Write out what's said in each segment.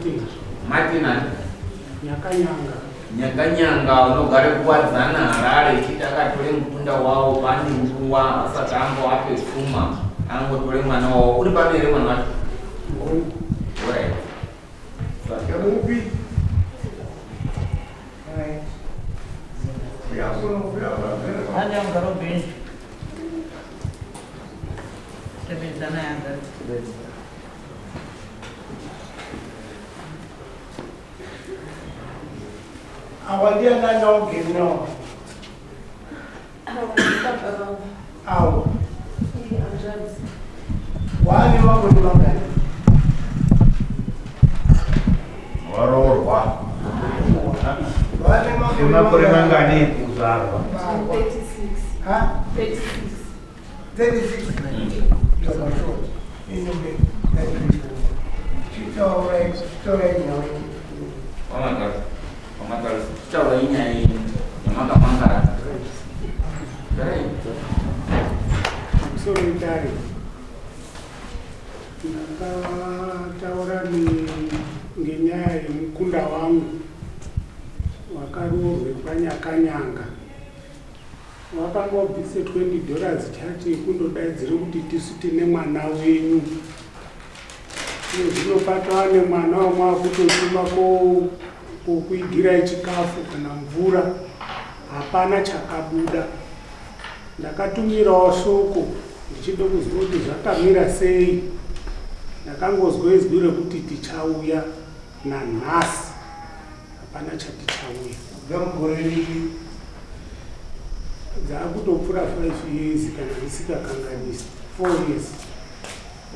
Martin. Martin ani? Nyakanyanga. Nyakanyanga unogara kuWadzana Harare ichiti akatore mukunda wawo pane nguva asati angoape pfuma angotore mwana wawo. Uri pano here mwana wacho? Alright. Saka mupi? Awa ndiye nani ogeno? Awa. Wani wako ni mangani? Waroorwa. Wane makore Makore mangani kuzvarwa? 36. Ha? 36. 36. Ndabasho. Inobe. Chitaura, chitaura nyaya. Wamatari. Wamatari. Chitaura inyaya yenyu yamakamangara. Garai. Pamusoro wedare, ndakataura ngenyaya yemukunda wangu wakaroorwe kwaNyakanyanga. Wakangobvise 20 dollars chati kundodaidzire kuti tisu tine mwana wenyu. Iye zvino patava nemwana wamwakutotuma kokuigirai chikafu kana mvura, hapana chakabuda. Ndakatumirawo shoko ndichida kuziva kuti zvakamira sei. Ndakangozwa izwi rekuti tichauya nanhasi, hapana chatichauya. Kubva mugore ripi? Dzakutopfuura 5 years kana ndisikakanganisi, 4 years.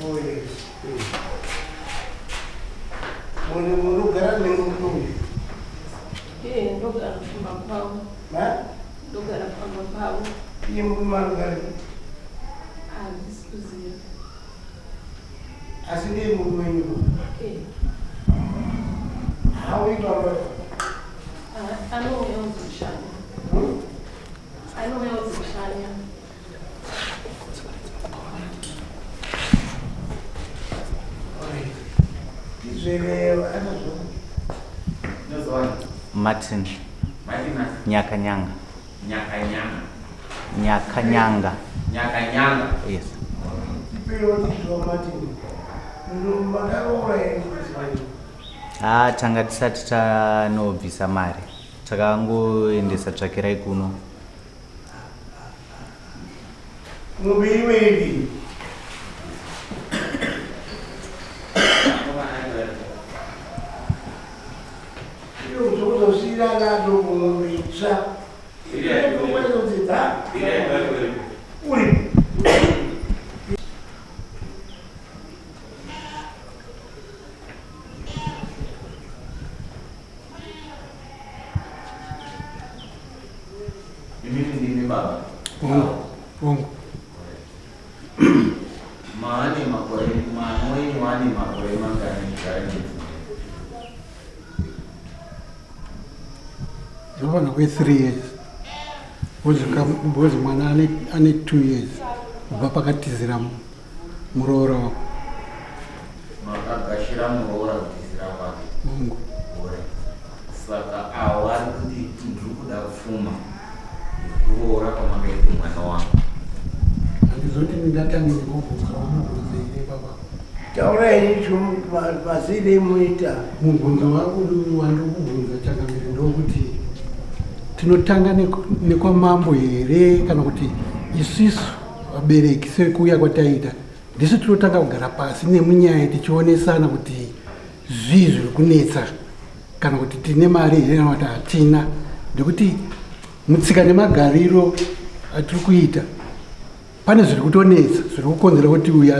4 years. Munhu munogara nemurume uyu? Eh, ndogara pamba pavo. Ma? Ndogara pamba pavo. Iye murume anogara Handisi kuziva. Asi ndiye murume wenyu? Eh. Hauyi pamba? Anouya kuzoshanya. Anouya kuzoshanya. Martin. Martin ani? Nyakanyanga. Nyakanyanga. Nyakanyanga. Nyakanyanga. Yes. Ah, tanga tisati tanobvisa mari. Takangoendesa tsvakirai kuno. Muviri wevi. Iyo zvokuzosiyana adoko mombe itsva. Uri. Imimi ndimi baba. Hongu, hongu. Maane makore mwana wenyu ane makore mangani kugara nemudzimai? Zvofanira kuve 3 years. Because mwana ane 2 years kubva pakatizira muroora wako. Makagashira muroora kutizira kwake. Hongu. Gore. Saka avo vari kuti ndiri kuda pfuma yekuroora kwamakaita mwana wangu. Handizoti ndingatange nekubvunza wamubvunze here baba. Taurai mazire muita. Mubvunzo wangu wandokubvunza changamire ndokuti tinotanga nekwamambo here kana kuti isusu vabereki sekuuya kwataita ndisu tinotanga kugara pasi nemunyaya tichionesana kuti zvii zviri kunetsa kana kuti tine mari here kana kuti hatina, nekuti mutsika nemagariro atiri kuita pane zviri kutonetsa zviri kukonzera kuti uyu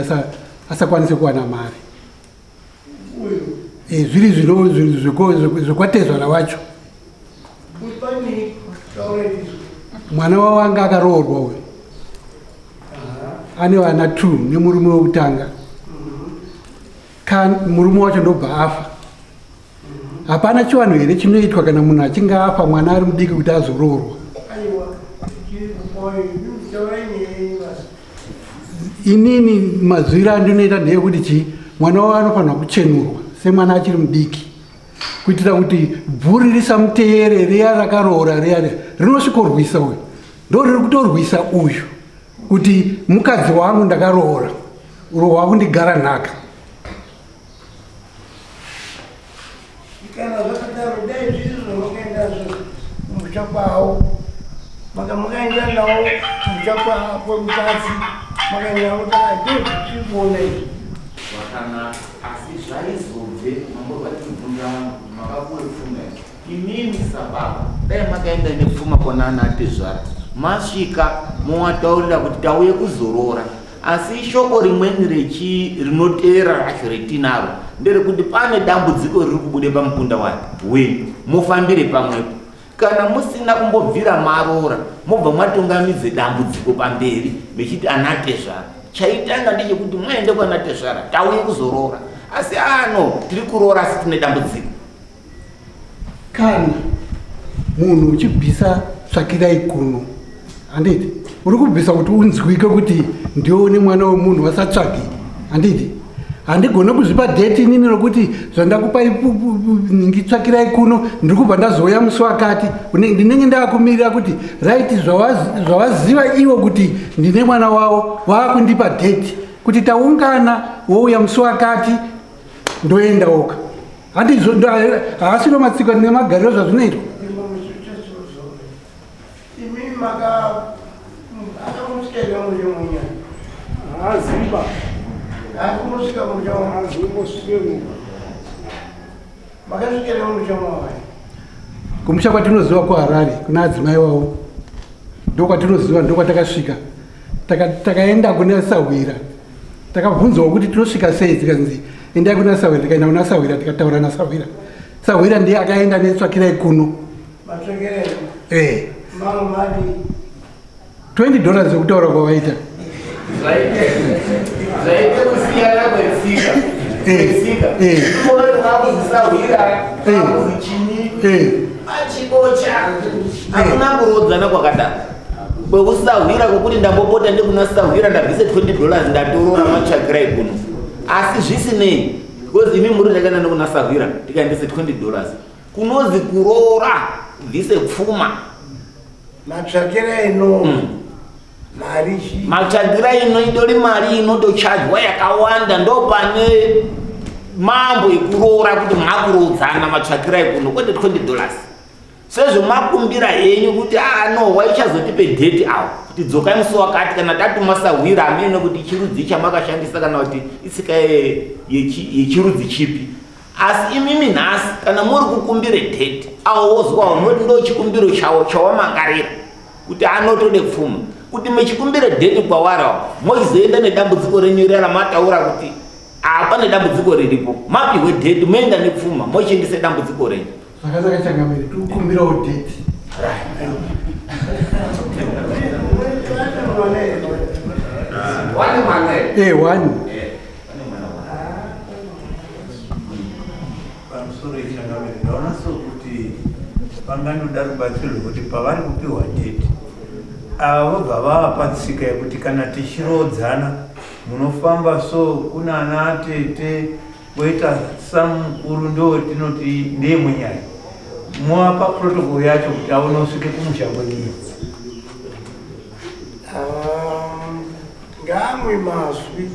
asakwanise kuwana mari. Zviri zvekwatezvara wacho. Mwana wavo anga akaroorwa uyu ane vana 2 nemurume wekutanga. Murume wacho ndobva afa. Hapana chivanhu here chinoitwa kana munhu achinge afa mwana ari mudiki kuti azoroorwa? Inini mazwiro andinoita ndeyekuti chii, mwana wavo anofanirwa kuchenurwa. Semwana achiri mudiki, kuitira kuti bvuri risamuteere riya rakaroora riya riya rinosvikorwisa uyu, ndo riri kutorwisa uyu kuti mukadzi wangu ndakaroora uro wakundigara nhaka. Kana zvakadaro, dai zviri zvamakaendazvo kumusha kwavo, maka makaenda nawo kumusha kwemukadzi, makaenda nawo takadozvichikuona izvi. Zvakanaka, asi zvaizobve mambo vatibvunza vanhu kuti makapuwe pfuma here? Imimi sababa dai makaenda nepfuma kwanana tezvara, masvika mowataurira kuti tauye kuzoroora. Asi shoko rimweni rechi rinoteera racho retinaro nderekuti pane dambudziko riri kubude pamukunda wake wenyu, mufambire pamwepo. Kana musina kumbobvira maroora, mobva mwatungamidze dambudziko pamberi mechiti ana tezvara. Chaitanga ndechekuti mwaende kwana tezvara, tauye kuzoroora. Asi ano tiri kuroora asi tine dambudziko. Kana munhu uchibvisa tsvakirai kuno, handiti uri kubvisa kuti unzwike kuti ndione mwana wemunhu vasatsvage, handiti? Handigone kuzvipa dheti inini rokuti zvandakupai ngitsvakirai kuno, ndiri kubva ndazouya musi wakati. Ndinenge ndakumirira kuti right, zvavaziva ivo kuti ndine mwana wavo, vakundipa dheti kuti taungana, wouya musi wakati, ndoenda oka. Handizvo, haasiro matsika nemagariro zvazvinoitwa. Imi maka akamusvika musha munya. Haaziva. Akamusvika musha. Haazimbosvikemo. Makasvikira musha mawai. Kumusha kwatinoziva kuHarare kuna adzimai wavo, ndokwatinozviziva, ndokwatakasvika. Takaenda kune sahwira, takabvunzwawo kuti tinosvika sei, tikanzi endai kuna sahwira. Tikaenda kuna sahwira, tikataura nasahwira. Sahwira ndiye akaenda netsvakirai kuno. Eh. $20 yekutaura kwavaita. Zvaite kusiyana kwetsika. Kwetsika. Kwakuzisahwira, kwakuzichini. Pachikocha. Hakuna kurodzana kwakadaro. Kwekusahwira kwekuti ndambopota ndekuna sahwira ndabvise $20 ndatorora matsvakirai kuno. Asi zvisinei, because imi muri ndakaenda nekuna sahwira tikaendese $20. Kunozi kuroora kubvise pfuma. Matsvakira ino mari zhinji. Matsvakira ino idori mari inotochajwa yakawanda, ndopane mambo ekuroora kuti makurodzana matsvakira ekuno, kwete $20. Sezvo makumbira henyu kuti ah no, waichazotipe date awo kuti dzokai musi wakati kana tatuma sahwira, amene kuti chirudzi chamakashandisa kana kuti itsika yechirudzi chipi. Asi imimi nhasi kana muri kukumbire date awo wozwawo noti ndo chikumbiro chawo chawamangarira kuti anotode pfuma, kuti mechikumbire date kwawari awo mochizoenda nedambudziko renyu riya ramataura kuti apa nedambudziko riripo, mapihwe date moenda nepfuma mochiendese dambudziko renyu. Zvakanaka changamire, tikukumbirawo date. Wane mwana here? Eh, one. Pamusoro ichangamire, ndaona sokuti panganoda rubatsiro rwekuti pavari kupiwa date ava vobva vavapa tsika yekuti kana tichiroodzana munofamba so kuna ana tete voita samukuru, ndo tinoti ndeyemwe nyaya, movapa protocol yacho kuti aone usvike kumusha kwenyu. Ngamwe mazwi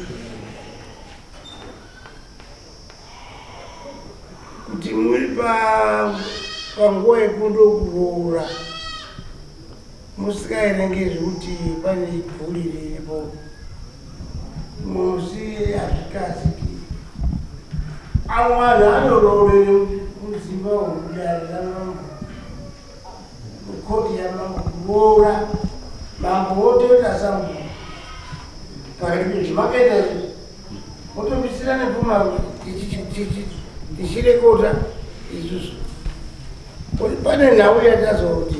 kuti muri panguva yekundokuroora musikaerengezvi kuti pane bvuri riripo musi hazvikasiki. Amwe vanhu anoroorere mudzimba womudare ramambo, mukoti yamambo, kuroora mambo wotoita sambo pakati pezvi makaita motobisira nepfuma tichirekota isusu. Kuti pane nhau yatazoti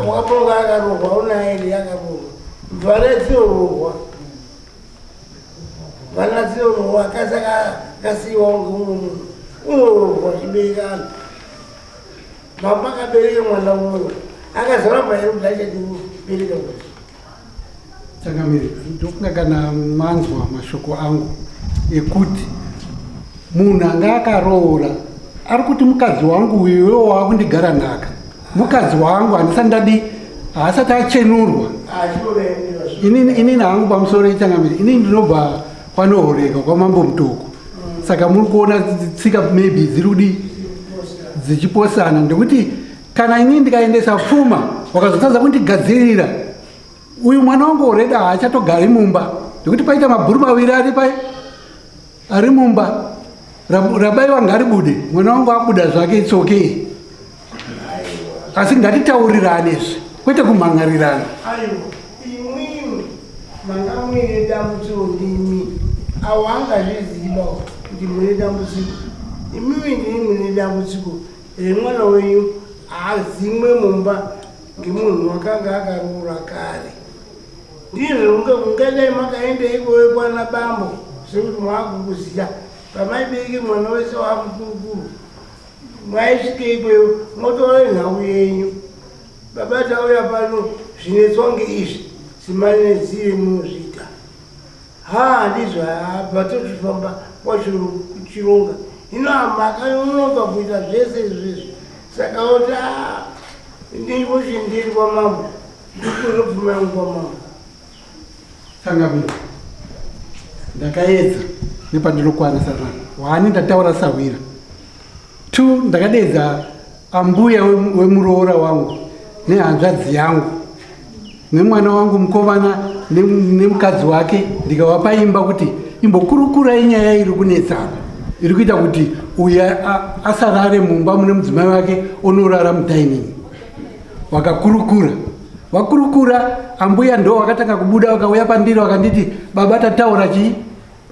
wakaponga akarohwa unaeri akarohwa, mvana dzinorohwa, vana dzinorohwa, akadzi akasiyiwa ngeumwe munhu unorohwa chiberekano. Mambo akabereka mwana umwe akazoramba here kuti achatibereka kuti Changamire, ndofunga kana manzwa mashoko angu ekuti Munhu anga akaroora ari kuti mukadzi wangu uyu iwewo waakundigara nhaka. Mukadzi wangu handisati ndadi haasati achenurwa. Inini inini hangu pamusoro ichangamire. Inini ndinobva kwanohoreka kwamambo Mutoko. Saka muri kuona tsika maybe dziri kudi dzichiposana ndekuti kana inini ndikaendesa pfuma wakazotadza kundigadzirira uyu mwana wangu already haachatogari mumba nekuti paita mabhuru maviri ari pai ari mumba rabaiwa ngaribude mwana wangu abuda zvake it's okay asi ngatitaurirane izvi kwete kumhan'arirana. Aiwa imwimwi manga muine dambudziko ndimi awo angazviziva kuti mune dambudziko imimi ndimi mune dambudziko remwana wenyu haadzimwe mumba ngemunhu wakanga akaroora kare ndizvo mungadai makaenda ikoyo kwana bambo sekuti maakukuziva pamaibereke mwana wese wamukurukuru maisvike ikweyo motora nhau yenyu baba tauya pano zvinetswa ngeizvi zimai nedzive munozviita haa ndizvo habva tochifamba kwachironga hino makanonoka kuita zvese izvizvi saka oti ndingochindiri kwamambo ndikuzopfuma yangu kwamambo. Changamire, ndakaedza nepandinokwanisa napo. One, ndataura sahwira. Two, ndakadeedza ambuya wemuroora wangu nehanzvadzi yangu nemwana wangu mukomana nemukadzi wake ndikavapa imba kuti imbokurukurai nyaya iri kunetsana iri kuita kuti uyu asarare mumba mune mudzimai wake onorara mudining. Vakakurukura vakurukura ambuya ndo vakatanga kubuda vakauya pandiri vakanditi baba tataura chii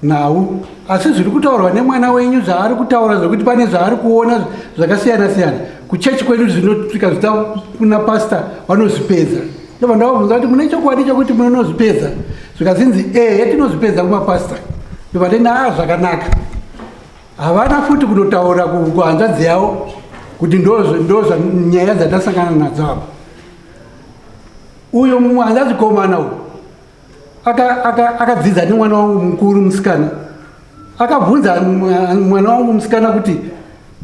nhau asi zviri kutaurwa nemwana wenyu zvaari kutaura zvekuti pane zvaari kuona zvakasiyana siyana kuchechi kwedu zvinosvika zvita kuna pasta vanozvipedza ndobva ndavabvunza kuti mune chokwadi chokuti munonozvipedza zvikazinzi ehe tinozvipedza kumapasta ndobva ndenda a ah, zvakanaka havana futi kunotaura kuhanzvadzi yavo kuti ndo nyaya dzatasangana nadzo apa uyo mumwe hanzvadzi komana uyu akadzidza nemwana wangu mukuru musikana akabvunza mwana wangu musikana kuti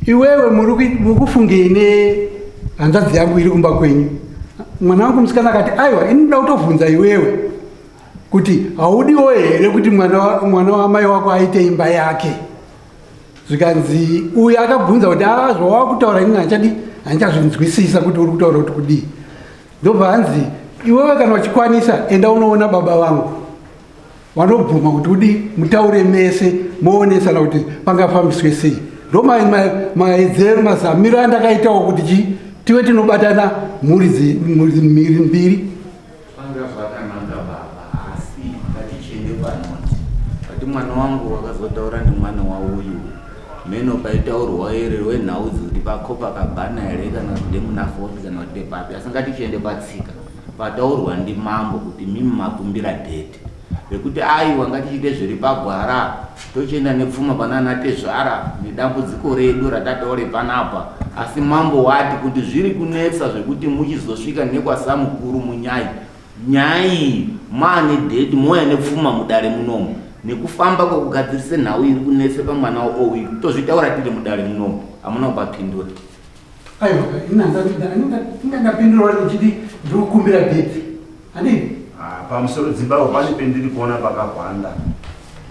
iwewe muri kufungei nehanzvadzi yangu iri kumba kwenyu mwana wangu musikana akati aiwa ini ndoda kutovhunza iwewe kuti haudiwo here kuti mwana wamai wako aite imba yake zvikanzi uyu akabvunza kuti a ah, zvawakutaura ini handichadi handichazvinzwisisa kuti uri kutaura kuti kudii ndobva hanzi iwewe kana uchikwanisa enda unoona baba vangu vanobvuma kuti udi mutaure mese moonesana kuti pangafambiswe sei ndo maedzero mazamiro andakaitawo kuti chi tive tinobatana mhuri mhiri mbiri Panga zvakanaka baba asi ngatichiende panoti vati mwana wangu wakazotaura nemwana wauyu meno paitaurwa here wenhau dzekuti pakopa kabhana here kana kuti ndemuna 40 kana kuti ndepapi asi ngatichiende patsika pataurwa ndimambo kuti mimi makumbira dhete rekuti aiwa ngatichiite zviri pagwara tochienda nepfuma panana tezvara nedambudziko redu ratataure panapa asi mambo wati kuti zviri kunetsa zvekuti muchizosvika nekwasamukuru munyai nyaya iyi maane date mouya nepfuma mudare munomu nekufamba kwekugadzirise nhau iri kunetse pamwana waowi tozvitaura tiri mudare munomu hamuna kupapindura Aiwa, inga ndapindura ndichiti ndiri kukumbira date. Handii? Ah, pamusoro dzimba pane pendiri kuona pakahwanda.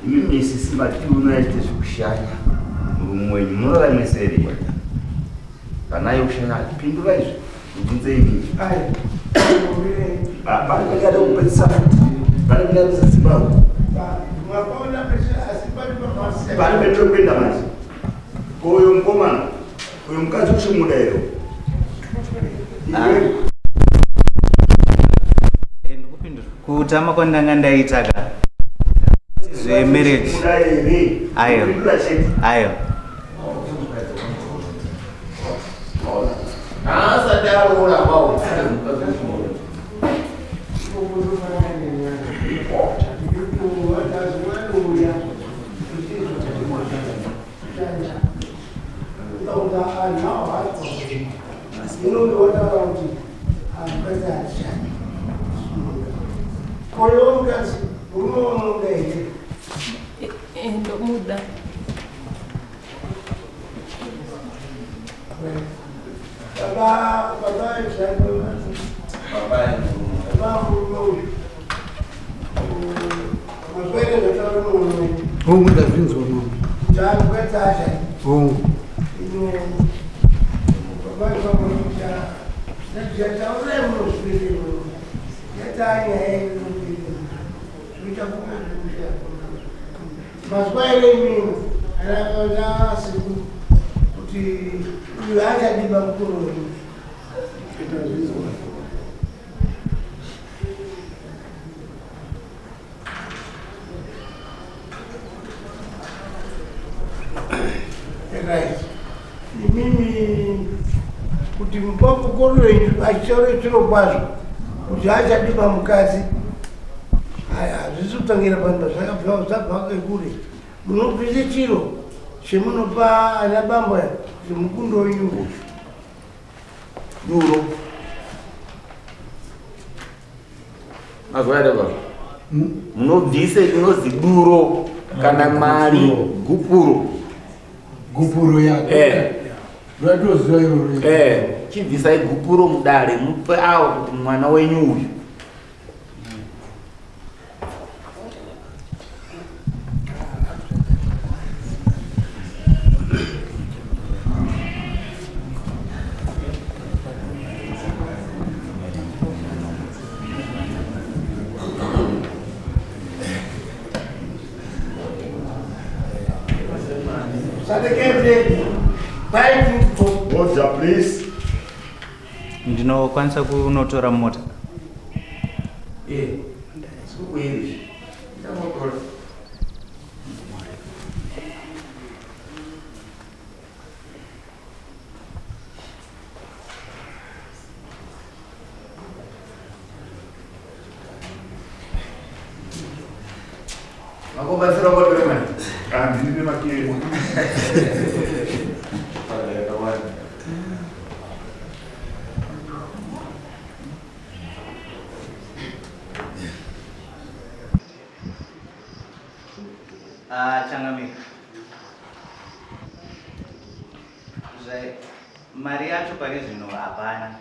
Imi misi simba tiuno yaite zvekushanya. Murume wenyu munorara mese here? Kana yokushanya pindura izvi. Ndibvunze imi. Ai. Pane pendada kupedzisa futi. Pane pendada kupedzisa dzimba. Mapona pese asi pane pamasiya. Pane pendiri kuenda manje. Koyo mukomana. Uyu mukadzi uchimuda here? Kutama kwandanga ndaita ka zvemarriage. Ayo. Ayo. Haasati aroora kwawo. Ndomuda. Baba, baba Baba baba murume uyu. Mazwaire zvataura murume uyu. Hongu, ndazvinzwa mambo. Chakukatasha. Hongu. Ino baba vamurume taurai munozviri yatanya zvinoita kumusha. Mazwaire imini anasiku kuti uyu achadiba mukuru wenyu. Tazvinzwa. Right. Imimi kuti mukuru wenyu achitaure chiro kwazvo kuti achadiba mukadzi hazvisi kutangira pano zvakabva zvabva kekure. Munobvise chiro chemunopa ana bambo aya kuti mukundo wenyu uyu. Duro. Mazwa here baba? Munobvise inozi duro kana mari gupuro. Gupuro yako. Ndatoziva iroro. Chibvisai gupuro mudare mupe awo kuti mwana wenyu uyu. Sadekete. Bye. Order, please. Ndinokwanisa kunotora mota? Sikukuiri. Ndamotora. Makobatsira kotore mani. Handiri nemakero. Ah, changamire. Mari yacho pari zvino hapana.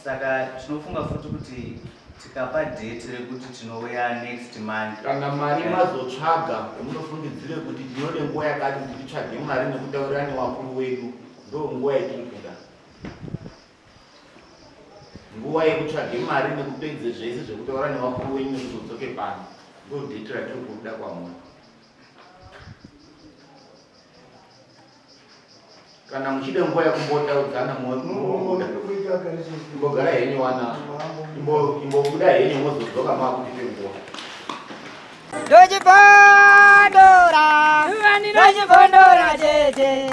Saka tinofunga futi kuti tikapa date rekuti tinouya next month. Kana mari mazotsvaga, munofungidzire kuti tinode nguva yakati kuti titsvage mari nekutaurira nevakuru wedu, ndo nguva yatiri kuda. Nguva yekutsvage mari nekupedze zvese zvekutaura nevakuru wenyu nekuzodzoke pano, ndo date ratiri kuda kwamuri. Kana muchida nguva yekumbotaudzana mobuda. Imbogara henyu wana, imbobuda henyu mozodzoka makutipe nguva. Ndochibondora, ndochibondora chete.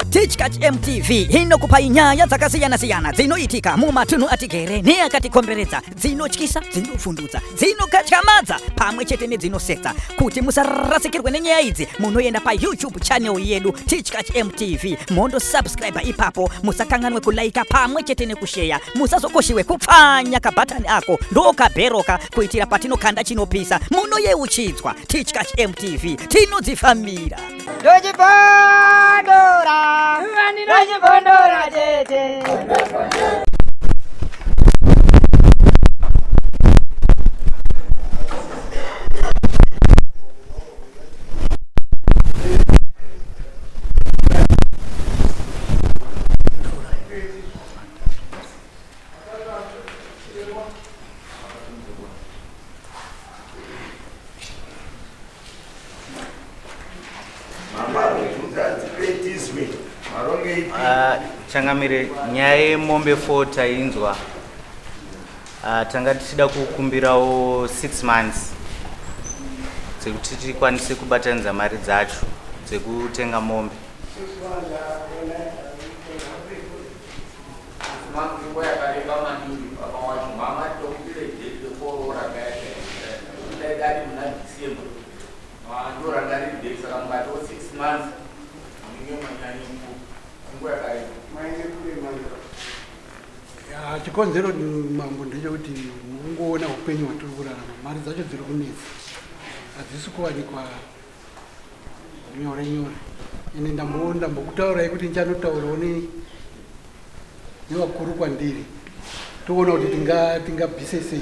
Tichkach MTV inokupai nyaya dzakasiyana-siyana dzinoitika mumatunhu atigere neakatikomberedza, dzinotyisa, dzinovhundutsa, dzinokatyamadza pamwe chete nedzinosetsa. Kuti musarasikirwe nenyaya idzi, munoenda paYouTube channel yedu Tichkach MTV, mondosubscribe ipapo. Musakanganwe kulaika pamwe chete nekusheya. Musazokoshiwe kupfanya kabhatani ako ndokabheroka kuitira patinokanda chinopisa munoyeuchidzwa. Tichkach MTV tinodzifambira. Ndochibondora, ndochibondora chete. Changamire, nyaya yemombe 4 tainzwa. Tanga tichida kukumbirawo 6 months dzekuti tikwanise kubatanidza mari dzacho dzekutenga mombe. Nguva yakareba maningi baba wacho mama tokupire date rekoroora kaya dai dati muna December ndo ranga riri date, saka mukatiwo 6 months munenge manyanya nguva yakareba. Maine kure manje. Ya, chikonzero mambo ndechekuti mungoona upenyu hwatiri kurarama, mari dzacho dziri kunetsa, hadzisi kuwanikwa. Nyore nyore. Ende ndambokutaurai kuti ndichanotaurawo nevakuru kwandiri toona kuti tingabvise sei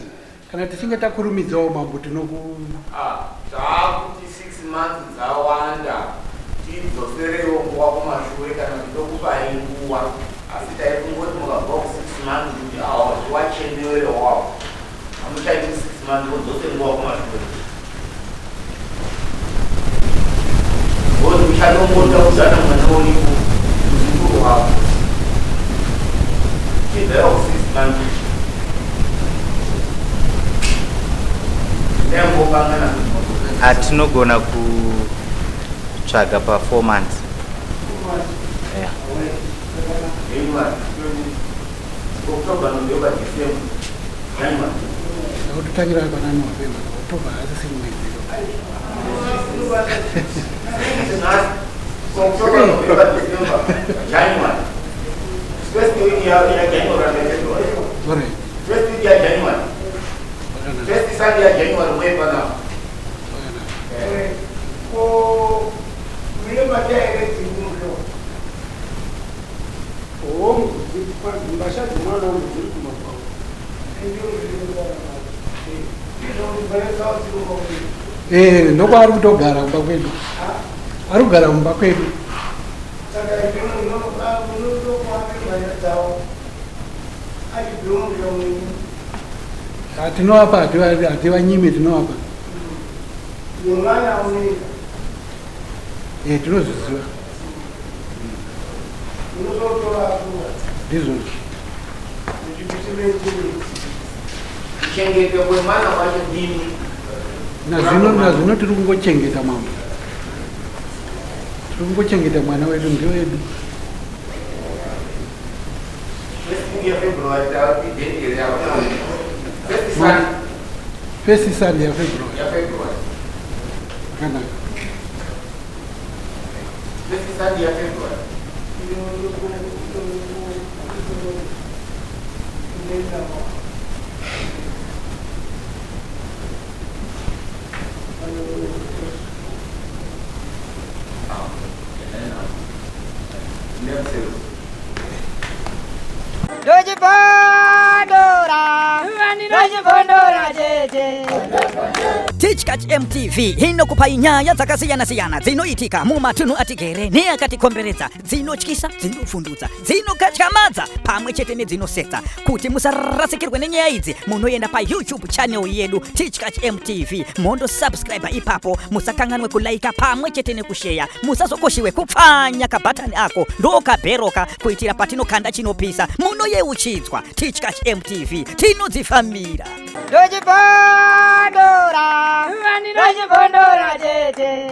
kana tichinge takurumidzawo mambo tinoku ah, taakuti 6 months dzawanda tidzosereiwo nguva kumashure kana kuti tokupai nguva asi taikungoti mukabva ku 6 months kuti awa tiwachenewere wawo hamuchaiti 6 months vodzose nguva kumashure Ngozi uchadongotauzana mwana uripo muzukuru wako. Chibvera ku 6 months. Ndaimbopangana Atinogona kutsvaga pa 4 months. Yeah. January, October, November, December, January. Ndakutotangira pana November, October haasisiri mwedzi. October, November, December, January. First week ya January and February. Alright. First week ya January. First Sunday ya January mwepa now. Ko mune mbatya here dziri kumusha? Hongu, mbatya dzemwana wangu dziri kumba kwavo. Eh, ndokwaari kutogara kumba kwedu. Ari kugara kumba kwedu. Saka munotokuhambe mbatya dzavo achibve mumusha mwenyu? Tinovapa, hativanyime, tinovapa. Nemwana unoita? Eh, tinozviziva. Munozotora akura? Ndizvozvo. Kuchengeta kwemwana kwacho ndimi. Nazvino tiri kungochengeta mambo. Tiri kungochengeta mwana wedu, ndewedu. First week ya February takuti date here yava. First Sunday First Sunday ya February. ya February. Zvakanaka. First Sunday ya February. Ndochibondora, ndochibondora chete. Tichkach MTV inokupai nyaya dzakasiyana-siyana dzinoitika mumatunhu atigere neakatikomberedza, dzinotyisa, dzinovhundutsa, dzinokatyamadza pamwe chete nedzinosetsa. Kuti musarasikirwe nenyaya idzi, munoenda paYouTube channel yedu Tichkach MTV, mondosubscribe ipapo. Musakanganwe kulaika pamwe chete nekusheya. Musazokoshiwe kupfanya kabhatani ako ndokabheroka kuitira patinokanda chinopisa munoyeuchidzwa. Tichkach MTV, tinodzifambira. Ndochibondora, ndochibondora chete.